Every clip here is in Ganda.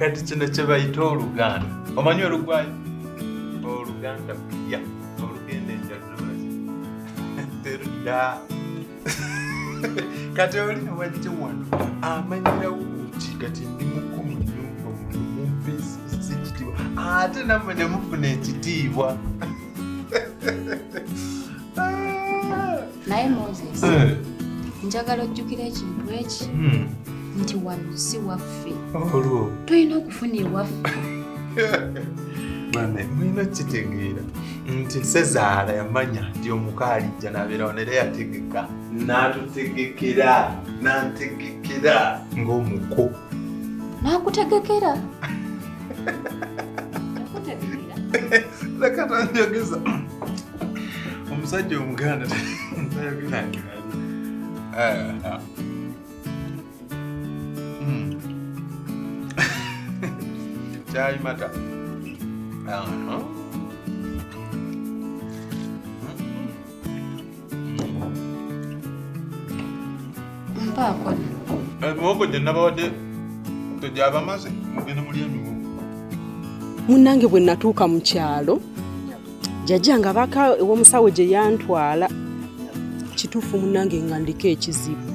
Kati kino kye bayita oluganda. Omanyi olugwayo? Oluganda kulya, olugenda enjala terudda. Kati oli newajja wano amanyirawo ki kati ndi muko mu nnyumba muno mumpeesa ekitiibwa ate nammwe ne mufuna ekitiibwa. Naye Moses, njagala ojjukira ekintu eki nti wano si waffe. Olwo tulina okufuna ewaffe. Bane mulina okukitegeera nti Sezaala yamanya nti omuka alijja n'abeerawo era yategeka n'atutegekera n'antegekera ng'omuko. N'akutegekera? Leka tanjogeza. Omusajja omuganda tayogera nti. Kyayi mata. Mpaako. Emiwogo gye nabawadde tegyabamaze mugende mulye emiwogo. Munnange bwe natuuka mu kyalo jjajja nga baka ew'omusawo gye yantwala kituufu munnange nga ndiko ekizibu.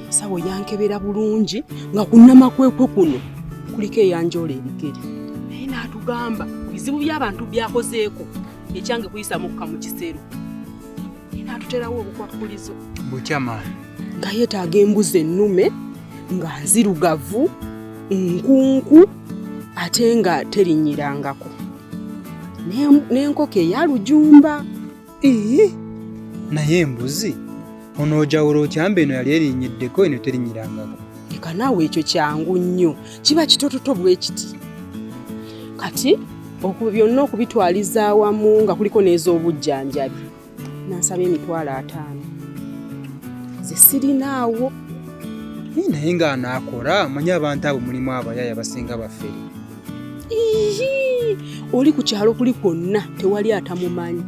Omusawo yankebera bulungi nga ku nnamakwekwe kuno kuliko eyanjoola ebigere. Naye n'atugamba bizibu by'abantu by'akozeeko ekyange kuyisa mukka mu kisero. Naye n'atuterawo obukwakkulizo. Bukyama. Nga yeetaaga embuzi ennume nga nzirugavu, nkunku ate nga terinnyirangako. N'enkoko eya lujumba. Naye embuzi onoojawula otyamba eno yali erinnyiddeko eno terinnyirangako. Leka naawe ekyo kyangu nnyo, kiba kitototo bwe kiti. Kati byonna okubitwaliza awamu nga kuliko n'ez'obujjanjabi nansaba 50,000 ze sirinaawo. Naye ng'anaakola manyi abantu abo mulimu abayaaya basinga bafere. Oli ku kyalo kuli kwonna tewali atamumanyi.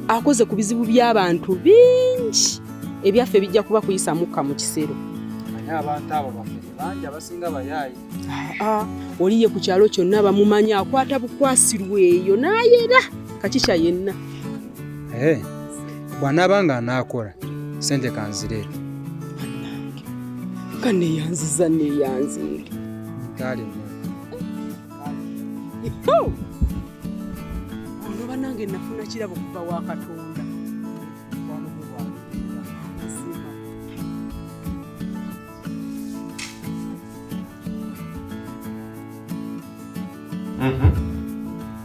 Akoze ku bizibu by'abantu bingi ebyaffe bijja kuba kuyisa mukka mu kisero. Manyi abantu abo bafere bangi abasinga bayaaye. Oli ye ku kyalo kyonna bamumanyi akwata bukwasirwa eyo n'ayera kakikya yenna. Bw'anaaba ng'anaakola ssente kanzireete. Bannange nga neeyanziza neeyanzeege. Kale. Ono bannange nafuna kirabo kuva wa Katonda.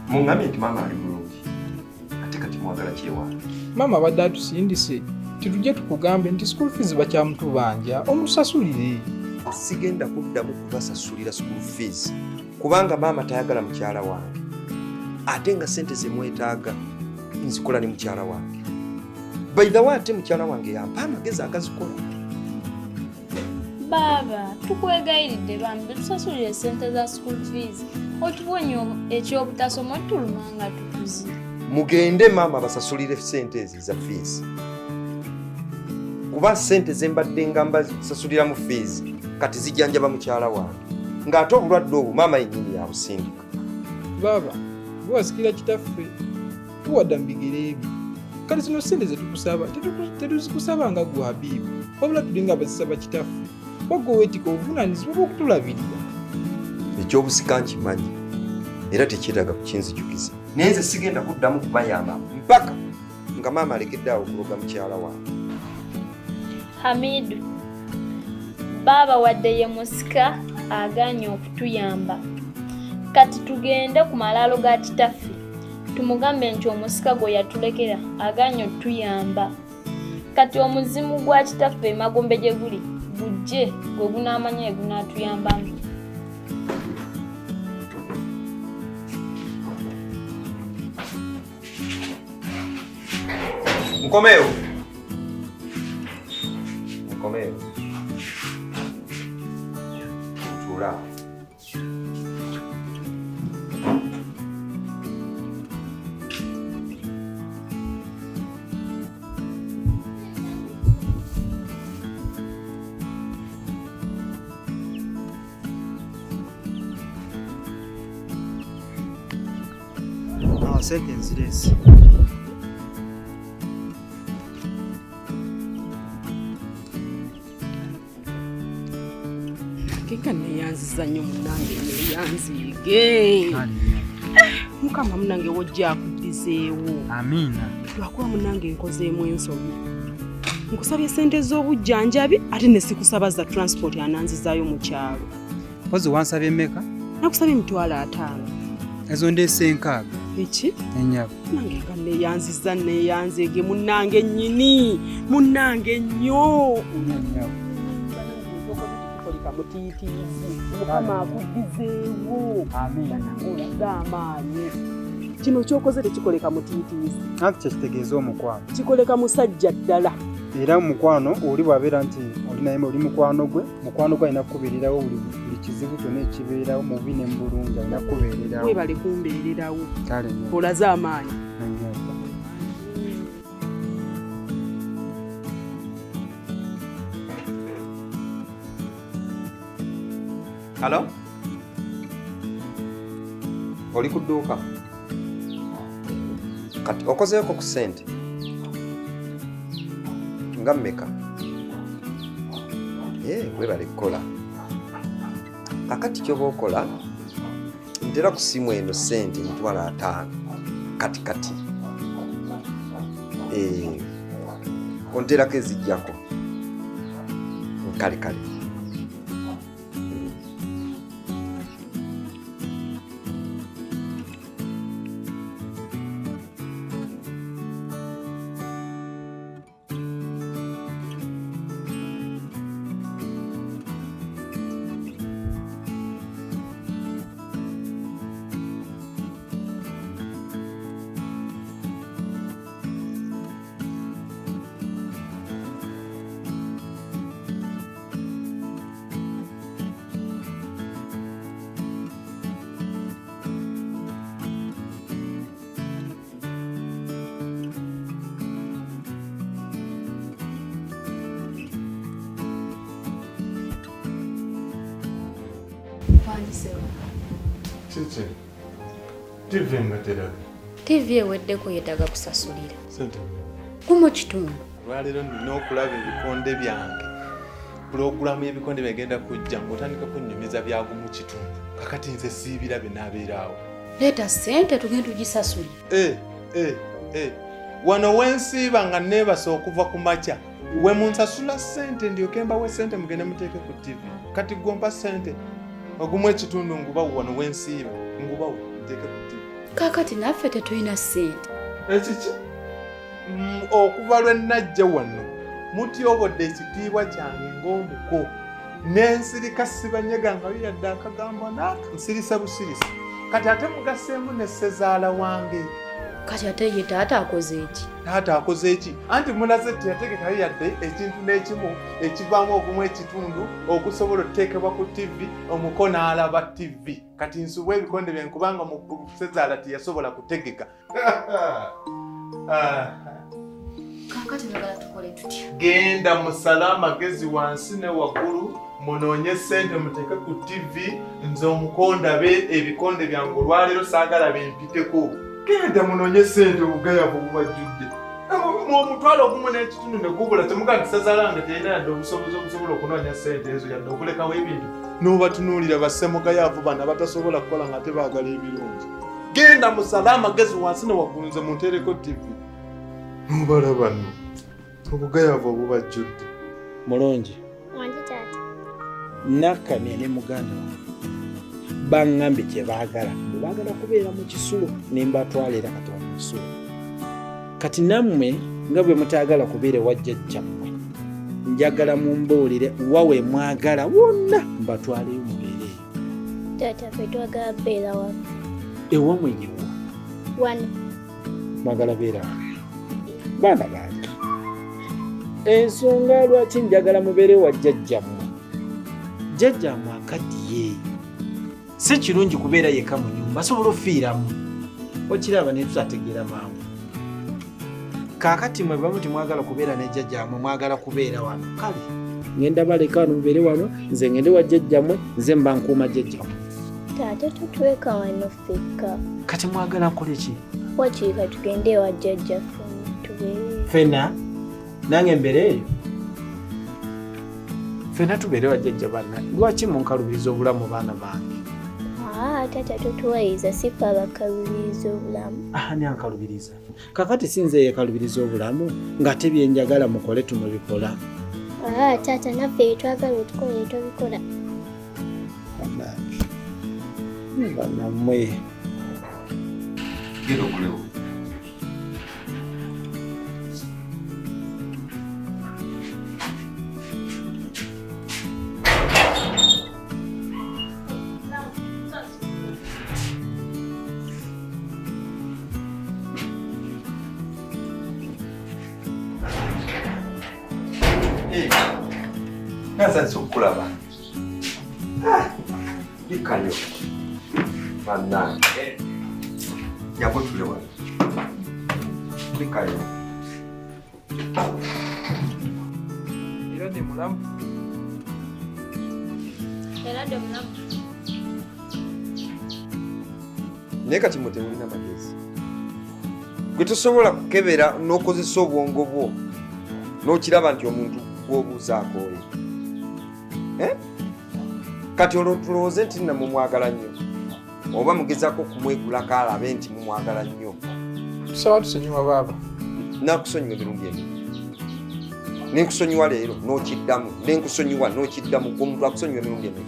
Muŋŋambye nti maama ali bulungi ate kati mwagala kyewaana. Maama abadde atusindise titujje tukugambe nti school fees bakyamutubanja omusasulire. Sigenda kuddamu kubasasulira school fees kubanga maama tayagala mukyala wange ate nga ssente ze mwetaaga nzikola ne mukyala wange. By the way ate mukyala wange yampa amagezi agazikola. Baaba tukwegayiridde bambi tusasulire ssente za school fees otuwonye ekyobutasoma tuluma nga tukuze. Mugende maama basasulire ssente ezo eza fees kuba ssente ze mbadde nga mbasasuliramu fees kati zijjanjaba mukyala wange ng'ate obulwadde obwo maama yennyini yabusindika. Baaba gwe wasikira kitaffe tuwadda mu bigere bye. Kati zino ssente ze tukusaba tetuzikusaba nga gwe Habibu wabula tulinga abazisaba kitaffe wagwe weetika obuvunaanyizibwa bw'okutulabirira. Ekyobusika nkimanyi era tekyetaaga kukinzijukiza. Naye nze sigenda kuddamu kubayamba mpaka nga maama alekedde awo okuloga mukyala wange. Hamidu, baaba wadde ye musika agaanye okutuyamba. Kati tugende ku malaalo ga kitaffe tumugambe nti omusika gwe yatulekera agaanye otuyamba. Kati omuzimu gwa kitaffe emagombe gye guli gujje gwe gunaamanya egunaatuyambamu. Nkomeewo. Nkomeewo. Tuula. Sente nzireese. Nga neyanziza nnyo munnange, neyanziige. Mukama munnange wojja akuddizeewo. Amiina. Lwakuba munnange nkozeemu ensobi. Nkusabye ssente z'obujjanjabi ate ne sikusaba za transport ananzizaayo mu kyalo. Mpozi wansabye mmeka? Nakusabye 50,000. Ezo ndeese 6. Eki? Ennyabo. Nange nga neyanziza neyanzeege munnange nnyini, munnange nnyo. Ennyabo. Mutiitiizi Mukama akuddizeewo. Amiina. Olaga amaanyi. Kino ky'okoze tekikoleka mutiitiizi. Anti kyekitegeeza omukwano. Kikoleka musajja ddala. Era omukwano oli bw'abeera nti oli naye oli mukwano gwe, mukwano gwe alina kukubeererawo buli kizibu kyonna ekibeerawo mu bubi ne mu bulungi alina kukubeererawo. Webale kumbeererawo. Kale nnyo. Olaze amaanyi. Halo? Oli ku dduuka? Kati okozeeko ku ssente? Nga mmeka? Webale kukola. Kakati ky'oba okola, ntera ku ssimu eno ssente 50,000 kati kati. Onterako ezijjako. Kale kale. Kiki? TV nga teraga. TV eweddeko yeetaaga kusasulira. Ssente Gumu kitundu. Olwaleero nina okulaba ebikonde byange. Pulogulaamu y'ebikonde byagenda kujja ng'otandika kunnyumiza bya gumu kitundu. Kakati nze siibirabe n'abeeraawo. Leeta ssente tugende tugisasulire. Wano wensiiba nga neebasa okuva ku makya. We munsasula ssente ndyoke mbawe ssente mugende muteeke ku TV. Kati gwe mpa ssente. Ogumu ekitundu ngubawo wano wensiiba ngubawo nteeke ku TV. Kaakati naffe tetulina ssente. Ekiki? Okuva lwe najja wano mutyobodde ekitiibwa kyange ng'omuko. N'ensirika sibanyegangayo yadde akagambo n'aka nsirisa busirisi. Kati ate mugaseemu ne ssezaala wange. Kati ate ye taata akoze eki? Taata akoze eki? Anti mulaze teyategekayo yadde ekintu n'ekimu ekivaamu ogumu ekitundu okusobola okuteekebwa ku TV omuko n'alaba TV. Kati nsubwa ebikonde byange kubanga ssezaala teyasobola kutegeka. Kaakati njagala tukole tutya? Genda musale amagezi wansi ne waggulu munoonye ssente muteeke ku TV nze omukondabe ebikonde byange olwaleero saagala bimpiteko. Genda munoonye ssente obugayavu bubajjudde. Omutwalo ogumu n'ekitundu ne gubula temugamba nti ssezaala wange terina yadde obusobozi obusobola okunoonya ssente ezo yadde okulekawo ebintu. N'obatunuulira bassemugayavu bano abatasobola kukola nga tebaagala ebirungi. Genda musale amagezi wansi ne waggulu nze munteereko TV. N'obalaba nno obugayavu obubajjudde. Mulungi. Wangi taata. Nakkamya ne muganda wange. Baŋŋambye kye baagala. Bwe baagala kubeera mu kisulo ne mbatwala era kati mu kisulo. Kati nammwe nga bwe mutaagala kubeera ewa jjajjammwe, njagala mumbuulire wa we mwagala wonna mbatwaleyo mubeere eyo. Taata ffe twagala beera waffe. Ewammwe yewa? Wano. Mwagala beera wano. Baana bange, ensonga lwaki njagala mubeere wa jjajjammwe, jjajjammwe akaddiye. Si kirungi kubeera yekka mu nnyumba, asobola ofiiramu. Okiraba ne tutategeera mangu. Kaakati mwe bamu timwagala kubeera ne jjajjammwe, mwagala kubeera wano. Kale ngenda baleka wano mubeere wano, nze ngende wa jjajjammwe, nze mba nkuuma jjajjammwe. Taata tutuleka wano ffekka. Kati mwagala nkole ki? Wakiri katugende ewa jjajjaffe tubeere. Ffenna nange mbeere eyo. Ffenna tubeere wa jjajja banna. Lwaki munkalubiriza obulamu baana bange? Taata totuwayiriza, si ffe abakalubiriza obulamu. Ani ankalubiriza? Kakati si nze yeekalubiriza obulamu ng'ate bye njagala mukole tumubikola. Taata naffe bye twagala otukolere tobikola. Bannange, bannammwe. Genda ogulewo. Nasanyuse okukulaba. Likayo. Bannange. Jangu otule wano. Likayo. Era de mulamu. Era de mulamu. Naye kati mwe temulina magezi. Gwe tosobola kukebera n'okozesa obwongo bwo n'okiraba nti omuntu gw'obuuzaako oyo. Kati olwo tulowooze nti nna mumwagala nnyo oba mugezaako okumwegulako alabe nti mumwagala nnyo. Tusaba tusonyiwa baaba. Nakusonyiwa emirundi ebiri. Nenkusonyiwa leero n'okiddamu, nenkusonyiwa n'okiddamu, gwe omuntu akusonyiwa emirundi ebiri.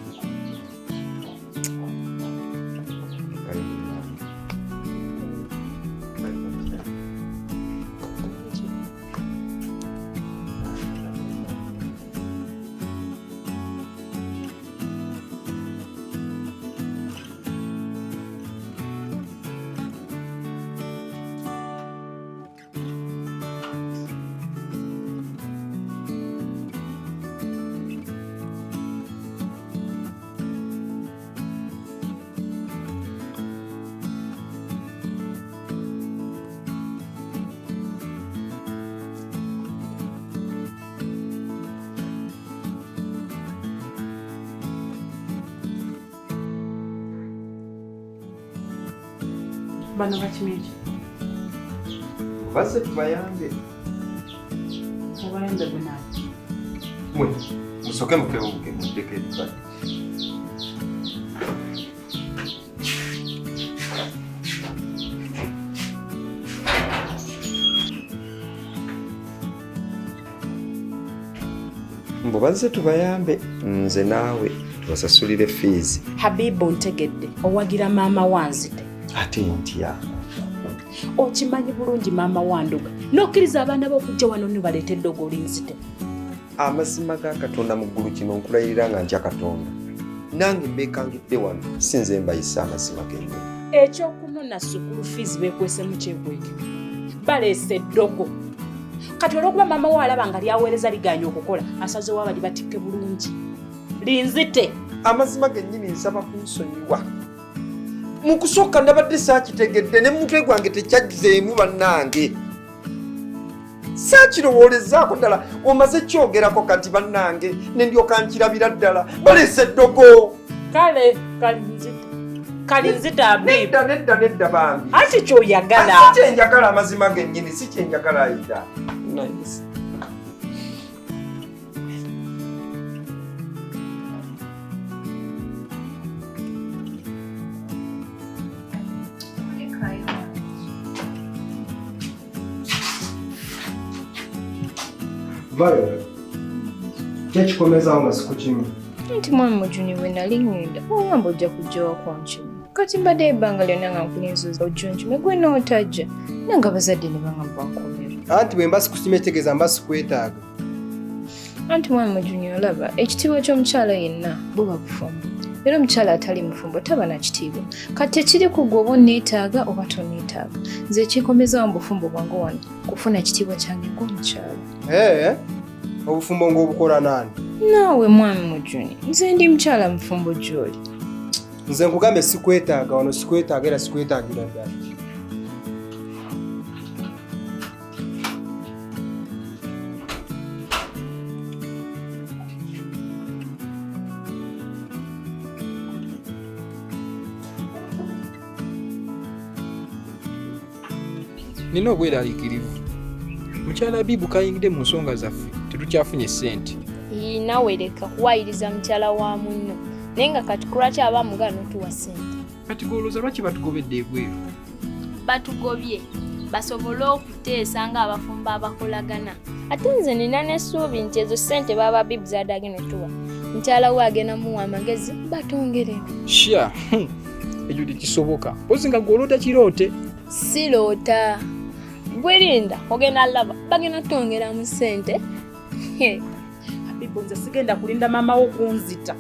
Bano bakimeki? Bazze tubayambe. Mubayambe gwe naani? Mwe musooke mukewuuke muddeko ebbali. Mbu bazze tubayambe nze naawe tubasasulire fiizi. Habibu ntegedde owagira maama wanzite. Ate ntya? Okimanyi bulungi maama wanduga n'okkiriza abaana bo okujja wano ne baleeta eddogo linzite. Amazima ga Katonda mu ggulu kino nkulayirira nga ntya Katonda. Nange mbeekangidde wano si nze mbayisa amazima gennyini. Ekyokunona sukulu fiizi beekwesemu kyekweke. Baleese eddogo. Kati olw'okuba maama wo alaba nga lyaweereza ligaanye okukola asazeewo abali batikke bulungi. Linzite. Amazima gennyini nsaba kunsonyiwa. Mu kusooka nabadde saakitegedde ne mutwe gwange tekyazzeemu bannange. Saakirowoolezzaako ddala omaze kyogerako kati bannange ne ndyoka nkirabira ddala baleese eddogo. Kale kalinzita. Kalinzita Habibu. Nedda nedda nedda bambi. Anti ky'oyagala. Si kye njagala amazima gennyini si kye njagala Aida. Nice. Viola, kyekikomezaawo nga sikukimye. Nti mwami Mujuni bwe nali ŋŋenda ongamba ojja kujja wakonkima. Kati mbadde ebbanga lyonna nga nkulinza ojja onkime gwe n'otajja nange abazadde ne bangamba nkomera. Anti bwe mba sikusimye kitegeeza mba sikwetaaga. Anti mwami Mujuni olaba ekitiibwa ky'omukyala yenna buba bufumbo. Era omukyala atali mufumbo taba na kitiibwa. Kati tekiri ku ggwe oba onneetaaga oba tonneetaaga. Nze ekinkomezaawo mu bufumbo bwange wano kufuna kitiibwa kyange ng'omukyala. Obufumbo ng'obukola naani? Naawe mwami Mujuni, nze ndi mukyala mufumbo gy'oli. Nze nkugambye sikwetaaga wano sikwetaaga era sikwetaagira ddala. Nina obweraliikirivu. Mukyala Abibu kayingidde mu nsonga zaffe tetukyafunye ssente. Nawe leka kuwayiriza mukyala wa munno naye nga kati kulwaki aba amugaana otuwa ssente? Kati golooza lwaki batugobedde ebweru? Batugobye basobole okuteesa ng'abafumbo abakolagana. Ate nze nina n'essuubi nti ezo ssente baaba Abibu z'adde agenda otuwa mukyala we agenda muwa amagezi batongeremu. Sha, ekyo tekisoboka. Mpozi nga gwe oloota kiroote. Siroota. Gwe linda ogenda laba bagenda tongeramu ssente. Habibu nze sigenda kulinda maama wo kunzita.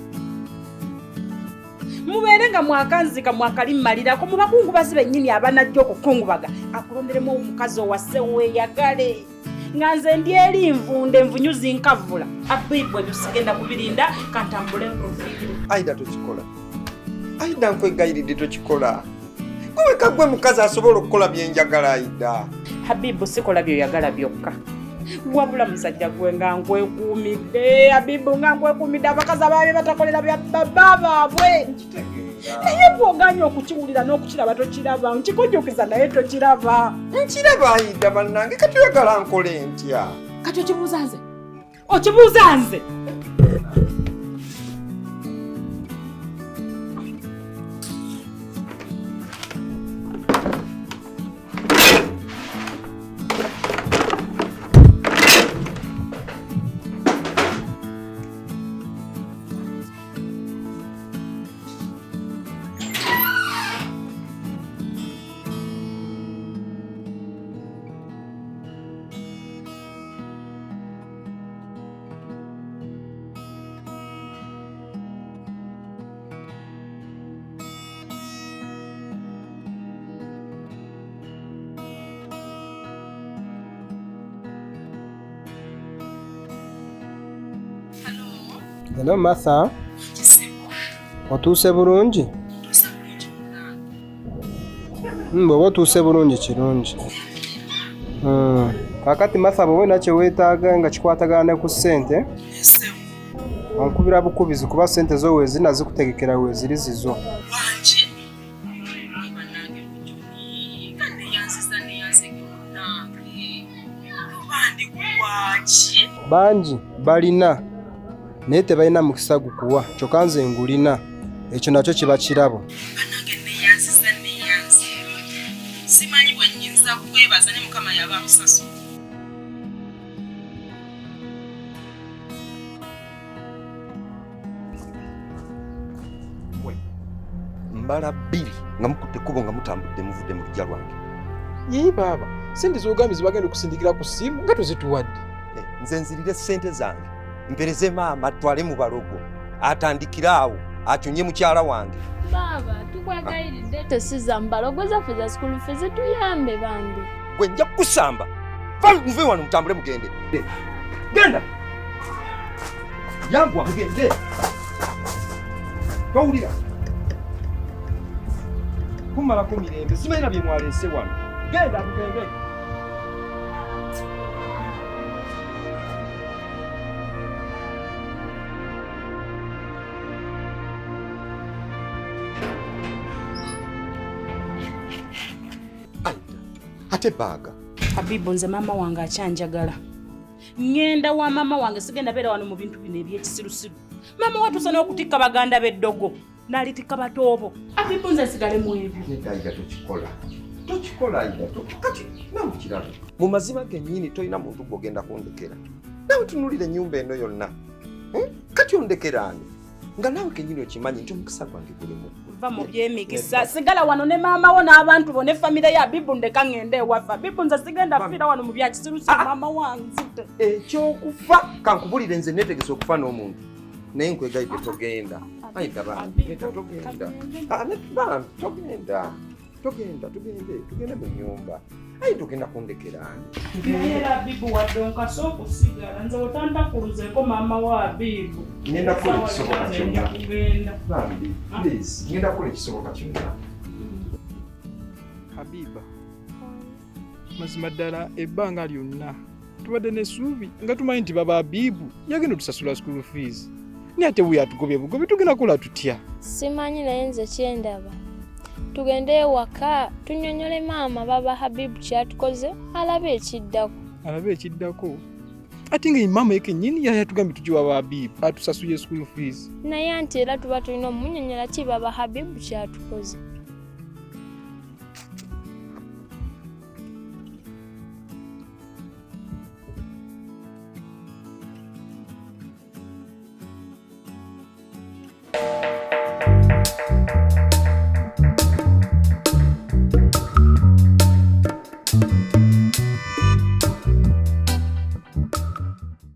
Mubeere nga mwakanzika mwakalimmalirako mu bakungubazi bennyini abanajja okukungubaga akulonderemu omukazi owase weeyagale nga nze ndi eri nvunda envunyu zinkavula. Habibu ebyo sigenda kubirinda kantambule nkuviire. Aida tokikola. Aida nkwegayiridde tokikola. Gwe wekka gwe mukazi asobola okukola bye njagala Aida. Habibu sikola by'oyagala byokka. Wabula musajja gwe nga nkwekuumidde Habibu nga nkwekuumidde abakazi abaabye batakolera bya baba baabwe. Naye bw'ogaanye okukiwulira n'okukiraba tokiraba, nkikujjukiza naye tokiraba. Nkiraba Aida bannange kati oyagala nkole ntya? Kati okibuuza nze? Okibuuza nze? Hello Martha. Otuuse bulungi? Bw'oba otuuse bulungi kirungi. Kaakati Martha bw'oba olina kye weetaaga nga kikwatagana ne ku ssente, onkubira bukubizi kuba ssente zo weeziri nazikutegekera weeziri zizo. Bangi balina naye tebalina mukisa gukuwa kyokka nze ngulina ekyo nakyo kiba kirabo. Bannange neeyanziza neeyanze simanyi bwe nnyinza kwebaza ne Mukama yaba akusasula. Mbala bbiri nga mukutte ekkubo nga mutambudde muvudde mu luggya lwange. Yii baaba, ssente z'ogambye ze bagenda okusindikira ku ssimu nga tozituwadde. Nze nzirire ssente zange mpereze maama atwale mu balogo atandikire awo akyonye mukyala wange. Baaba tukwagayiridde tesiza mu balogo zaffe za school fees tuyambe bambi. Gwe nja kukusamba. Muve wano mutambule mugende. Genda. Yanguwa mugende. Towulira. Kumalako mirembe simanyi bye mwaleese wano. Genda mugende. Ate baaga. Habibu nze maama wange akyanjagala. Ŋŋenda wa maama wange sigenda beera wano mu bintu bino eby'ekisirusiru. Maama watuusa n'okutikka baganda b'eddogo n'alitikka batoobo. Habibu nze nsigale mu ebyo. Nedda Aida tokikola. Tokikola Aida. Kati naawe kiraba. Mu mazima gennyini tolina muntu gw'ogenda kundekera. Naawe tunuulira ennyumba eno yonna. Kati ondekera ani? Nga naawe kennyini okimanyi nti omukisa gwange gulimu. Va mu by'emikisa. Sigala wano ne maama wo n'abantu bo ne famire ya Habibu ndeka ŋŋende ewaffe. Habibu nze sigenda fiira wano mu bya kisirusiru maama wanzite. Ekyokufa kankubulire nze neetegese okufa n'omuntu. Naye nkwegayidde togenda. Aida bambi, nedda togenda. Bambi togenda. Togenda, tugende, tugende mu nnyumba. Ayi togenda kundekera ani? Naye era Habibu wadde onkase okusigala nze otantakuluzeeko maama wa Habibu. Ngenda kukola ekisoboka kyonna. Bambi, please, ngenda kukola ekisoboka kyonna. Habiba, mazima ddala ebbanga lyonna tubadde n'essuubi nga tumanyi nti baba Habibu yagenda otusasula school fees. Naye ate bwe yatugobye bugobi tugenda kukola tutya? Simanyi naye nze kyendaba. Tugende ewaka tunyonyole maama baba Habibu kyatukoze alabe ekiddako. Alabe ekiddako. Ate nga maama ye kennyini yatugambye tugiwa ba Habibu atusasuye school fees. Naye anti era tuba tulina omunyonyola ki baba Habibu kyatukoze.